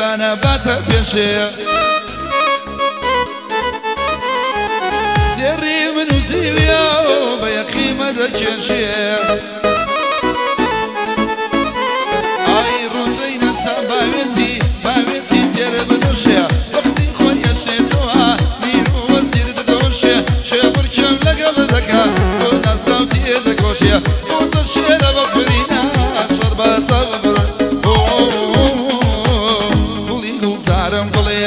شێرانە باتە پێشێ زێڕی من و زیویا بە یەقیمە دەکێشێ ئای ڕووزەی نەسان باوێتی باوێتی تێرە بدۆشێ وەختی خۆی ئەشێتەوە میر و وەزیر دەدۆشێ شێبڕکێم لەگەڵ دەکا بۆ نازناو تێ دەکۆشێ بۆ دەشێرە بە فرینا شەربەتە ببڕ گوڵی گوڵزارم گوڵێ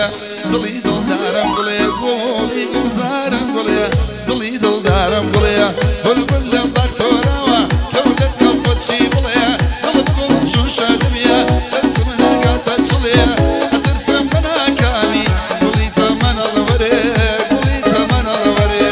دڵی دڵدارم گوڵێ گوڵی گوڵزارم گوڵێ دڵی دڵدارم گوڵێ بولبول لە باخ تۆراوە کەو لە کەڵپەچی بڵێ دڵم گوڵ چووشە دبیە ترسم ناگاتە چڵێ ئەترسم بە ناکامی گوڵی تەمەنەڵوەرێ گوڵی تەمەنەڵوەرێ.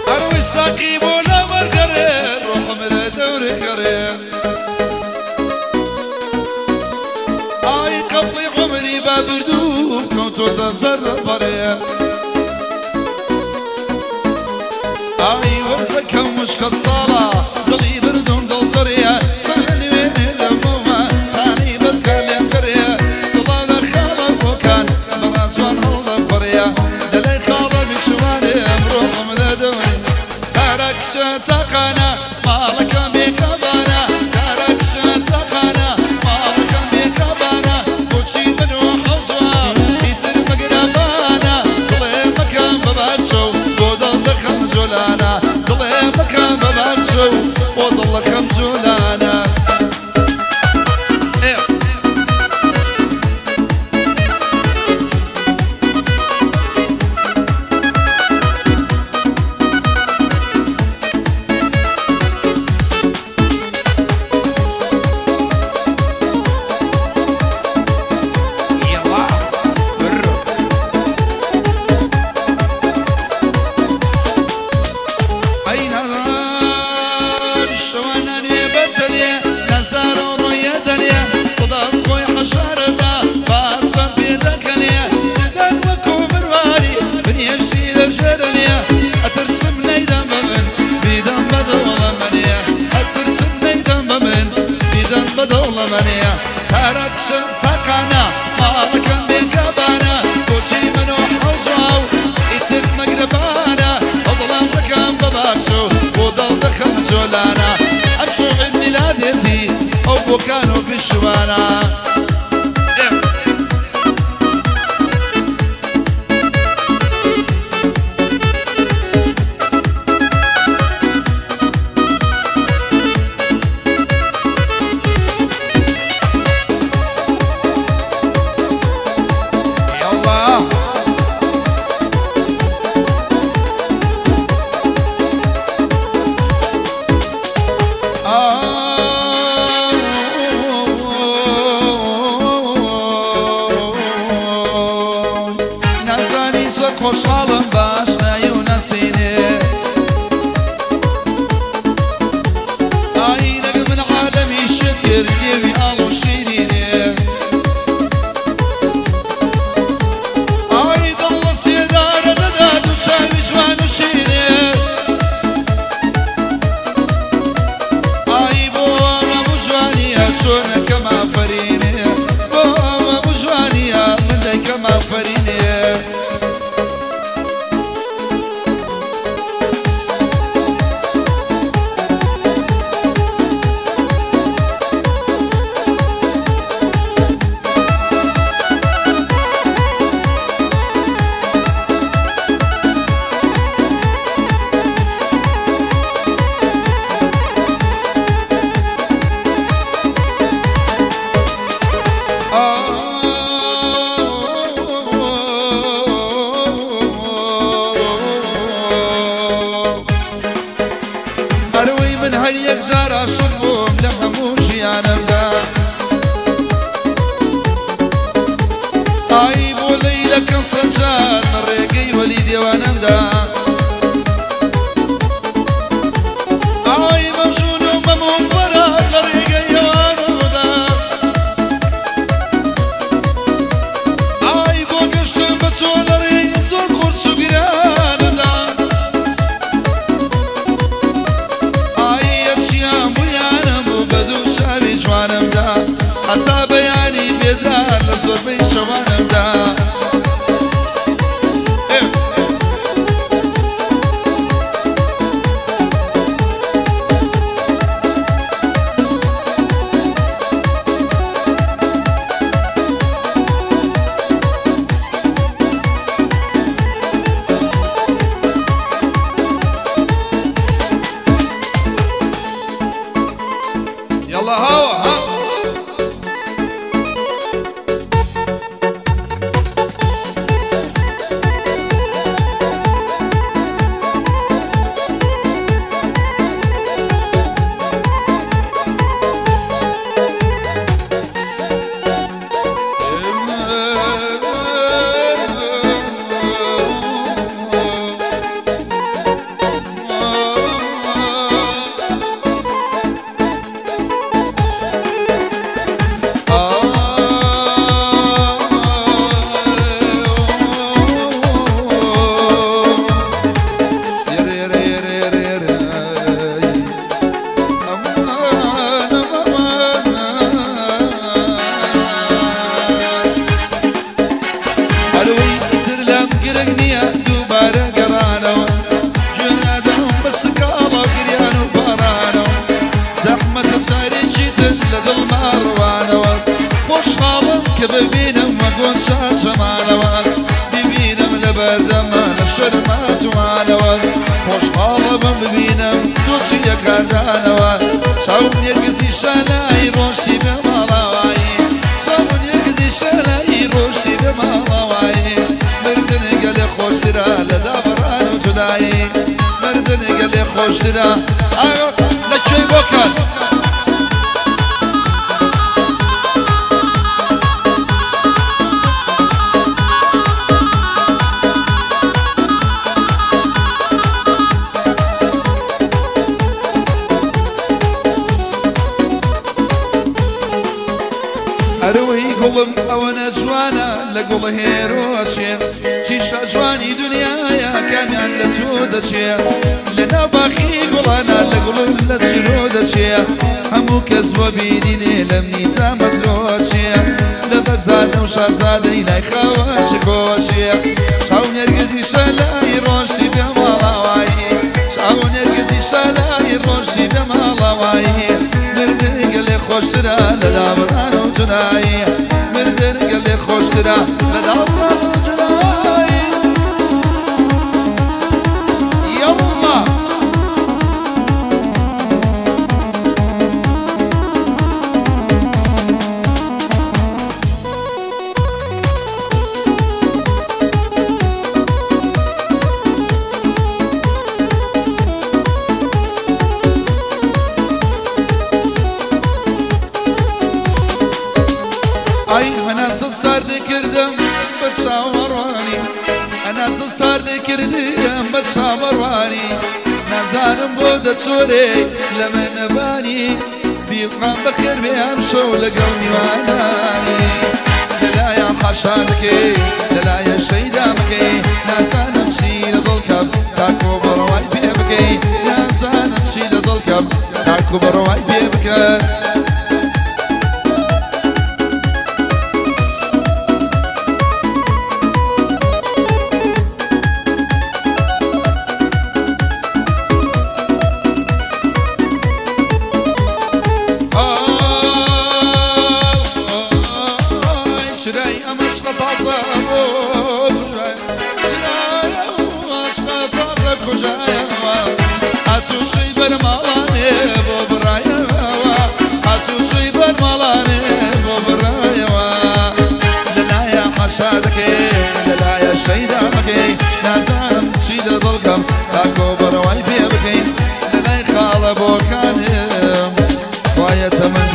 ئەروی ساقی بۆ لەوەرگەڕێ ڕۆحم لە دەورێ گەڕێ ئای قەپڵی عومری با بردوو کەوتۆتە زەردە پەڕێ ئای وەرزەکەم وشکە ساڵە دڵی بردوم دڵتەڕێ سەر نوێنێ لەمەوە تانی بەدکار لێم گەڕێ سڵاو لە خاڵە بۆکان بەڕازوان هەڵدەپەڕێ دەلای خاڵە بچوانێ ڕۆحم لە دەورێ کارە کچە تاقانە ماڵەکەم بێکابانە کارە کچە تاقانە ماڵەکەم بێکابانە بۆچی من و حەوزوە ئیتر مەگرەبانە دڵێ مەکەم بە باچە و بۆ دڵ دەخەم جۆلانە دڵێ مەکەم بە باچە و بۆ دڵ دەخەم جۆلانە. يلا برو. ئەی نەغار شەوانانێ بەتەنێ نەزارە و ڕۆیە دەنێ سەدام خۆی حەشارەدا باسەم پێ دەکەنێ ددان وەکو مرواری بنێشتی لەژێرەنێ ئەترسم نەیدەم بە من بیدەم بە دەوڵەمەنێ ئەترسم نەیدەم بە من بیدەم بە دەوڵەمەنێ کارە کچم تاقانە ماڵەکەم بێکابانە بۆچی من و حەوزوا و ئیتر مەگرەبانە ئەو دڵم دەکەم بە باشە و بۆ دڵ دەخەم جۆلانە ئەمشەو عید میلادێتی ئەو بۆکان و پشوانە. يلا. نازانی چە خۆشحاڵم باش نای و نەسینێ ئای لەگە من عالەمی شکر لێوی ئاڵ و شیرینێ ئای دڵ لە سێدارە دەدات و چاوی جوان و شیرێ ئای بۆ ئەمە بوو جوانیە چۆنەکەم ئافەرینێ بۆ ئەمە بوو جوانیە من دەیکەم ئافەرینێ. ئای بۆ لەیلەکەم سەجار لە ڕێگەی وەلی دێوانەمدا ئای مەمژوون و مەم و فەرات لە ڕێگەی ئەوانەمدا ئای بۆ گەشتم بە تۆ لە ڕێی زۆر قورس و گرانمدا ئای ئەچیان بوویانم بوو بە دوو چاوی جوانمدا حتا بەیانی بێدار لە زۆربەی شەوانمدا يلا هوا ها کە ببینم وەگۆن شاجەمانەوە ببینم لە بەردەمە لە شەرماتوانەوە خۆشحاڵە بم ببینم تۆ چی یەکاردانەوە چاوم نێرگزی شانایی ڕۆشتی بێ ماڵاوایی چاوم نێرگزی شانایی ڕۆشتی بێ ماڵاوایی مردن گەلێ خۆشترە لە دابڕان و جودایی مردن گەلێ خۆشترە لە کوێی بۆکان ئەرەوەی گوڵم ئەوەنە جوانە لە گوڵ هێرۆچێ چیشە جوانی دنیاە کامیان لە تۆ دەچێ لە ناو باخی گوڵانە لە گوڵم لە چیرۆ دەچێ هەموو کەس بۆ بینینێ لە منی تامەزرۆچێ لە بەگزادە و شازادەی لای خاوە شکۆچێ چاو نێرگزی شەلای ڕۆشتی بێ ماڵاوایی چاو نێرگزی شەلای ڕۆشتی بێ ماڵاوایی مردن گەلێ خۆشترە لە دابڕان و جودایی مردن گەلێ خۆشترە لە دابڕان و جودایی يلا ئای هەناسە ساردی کردم بە چاوەڕوانی هەناسە ساردی کردم بە چاوەڕوانی نازانم بۆ دەچۆرێ لە منەبانی بیقام بەخێر بێ ئەمشەو لەگەڵ میوانانی لەلایەن حاشا دەکەی لەلایەن شەیدا بکەی نازانم چی لە دڵکەم تاکۆ بڕوای پێ بکەی نازانم چی لە دڵکەم تاکۆ بڕوای پێ بکە. نازانم چی لە دڵکەم تاکۆ بڕوای پێ بکەین لەلای خاڵە بۆکانم خوایە تەمەند